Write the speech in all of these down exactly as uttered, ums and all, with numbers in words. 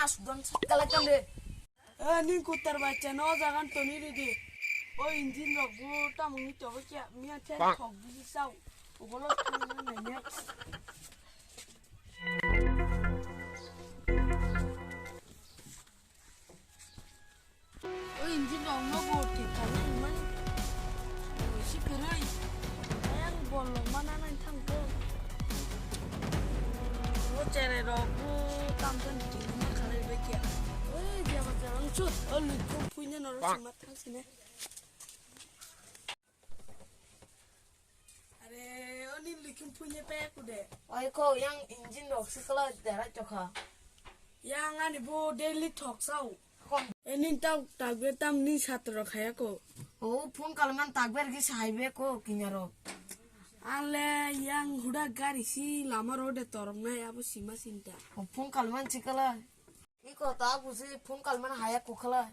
Asudon sakalai tande. Eh, ning kutar bacha no jagan toni ridi. O engine rok bo tamo ni tobo kya miya ten thok di sao. Ugolo tuni nanya. O engine rok no bo thik thok nai man. Si kwrwi. Ayang bol lo mana nai thang ko. O chere rok bo tam tam thik ma khalai bai kya. Oi dia ba jang chut. O lukung puina no ro sima thang sine. Are, oni likhim punya pe kude. Oi ko, yang engine rok sikala dara chokha. Yang ani bo daily thok sao. Kon. Enin tau tagbe tam ni satro khaya ko. O phone kalman tagber ki saibe ko kinyaro. Ale yang huda gari si lama rode torong na ya bo sima sinta. O phone kalman sikala. Iko ta busi phone kalman haya kukhala.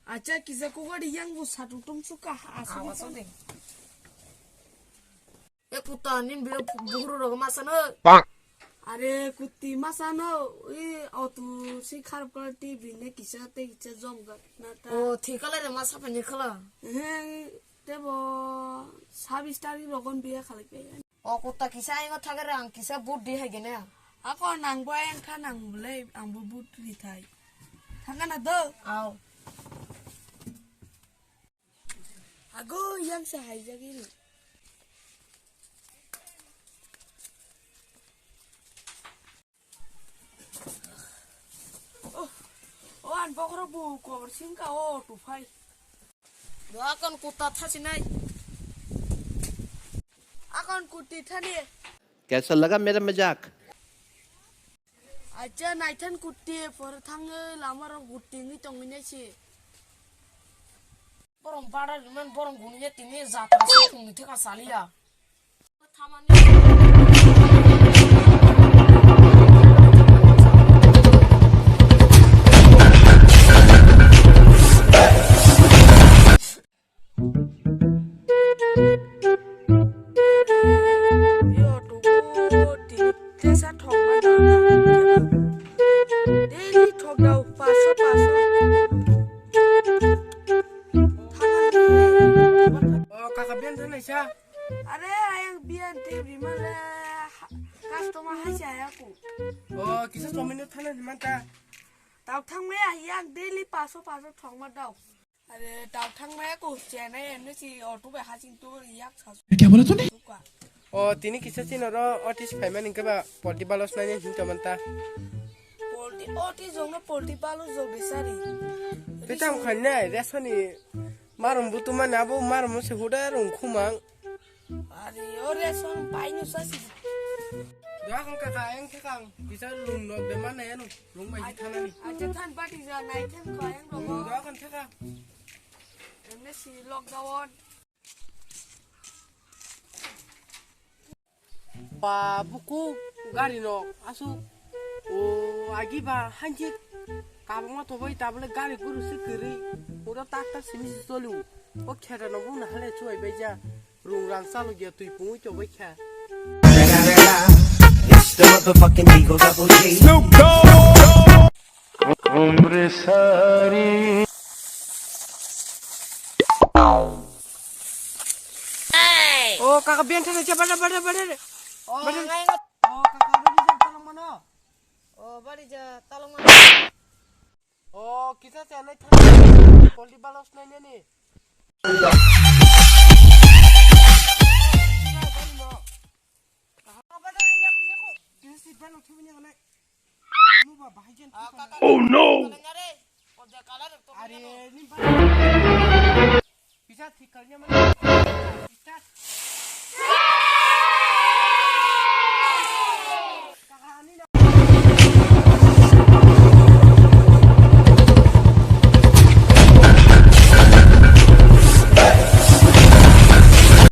Acha kisa kukari yang bu satu tum suka asu. Awaso de. E kuta nin bile buhuru rogo masano. Are kuti masano. E otu si kharap kala T V ne kisa te kisa jom ga na ta. O thikala de masa pani khala. He tebo sabis tari rogon biya khalai pe. O kuta kisa aingo thagare ang kisa but di hai gene. Ako nang bo engkha nang bole ang bo but ri thai. Thangana do. Au. Ago yang sa hai jagi ni. Oh, oh, an bokro bu kobor singka o tu phai. Doakan kuta thasinai. Akon kuti thani. कैसा लगा मेरा मजाक? Acha naithan kuti por thang lama ro guti ni tong ni si. Borong bada man borong guni tini jatra si tong ni theka salia. Yo, tuku, tini tesa thok ma dana. Daily thok dao, paso, paso. Thana ni. O, kaka biyan thana isa. Are, ayang biyan te bimale, ha-, customer hai saya aku. O, kisa somino thana ni manta. Tau thang me ayang daily paso, paso thok ma dao. Are tau thang maya ko chenai emne si auto bai hasing tu yak sa. क्या बोला तूने? Suka. O tini kisa chino ro otis phaimani hwnkhe ba polti balos nai hin to manta. Polti otis jong no polti balos jog de sari. Pitam khanne resoni marum butu mane abo marum se huda rung khumang. Ari, ore son paino sasi. Doakan kaka, ayang thekang, bisa lung nok de mana ya nu, lung bai thanani. Aja than pati ja nai than ko ayang rogo. Doakan theka. Emne si lockdown. Ba buku gari no asu. O agi ba hanjik. Kabangma tobai tabole gari guru se kwrwi. Pura takta simi se choliu. O kheta no bung na hale chuai bai ja. Rung rang chalo gya twi pungwi tobai kha. It's the motherfucking Eagle Double G. O kaka biyan thana cha bada bada bada. O bada. Nai ngai. O kaka bari ja talong mano. O bari ja talong mano. O kisa cha nai thana. Polti balos nai nani. Oh no! Are ni ba. Bisa thik kar nya mana?